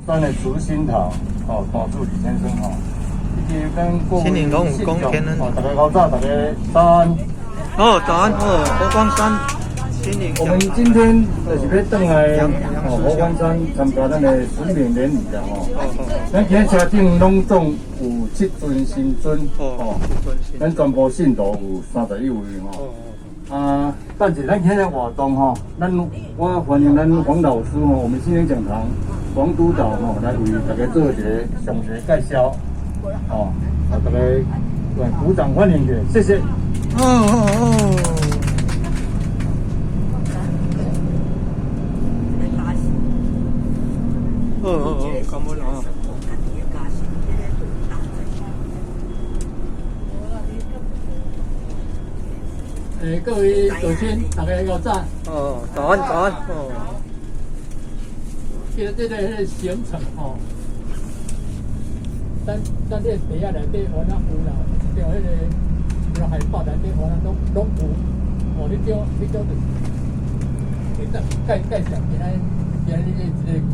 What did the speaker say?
咱的慈心堂，哦，大助理先生吼，以及咱各位新寧龍武功天恩哦，大家好早，大家早安。哦，早安哦，佛光山心靈我們今天就是欲轉來哦，佛光山參加咱的神明典禮啦吼。咱今日車頂攏總有七尊神尊哦，咱全部信徒有31位吼。啊，等者咱今日活動吼，咱我歡迎咱黃老師吼，我們心靈講堂黃督導吼，來為大家做一個詳細介紹。哦，啊，大家來鼓掌歡迎者，謝謝。哦哦哦。哦哦哦，感恩啊！各位早親，大家好早。哦，早安早安。哦。今日這個行程吼，咱這個地仔內底原來有啦，一條彼個有海報內底原來攏有。哦，你叫就是會當介紹今仔今仔日這個。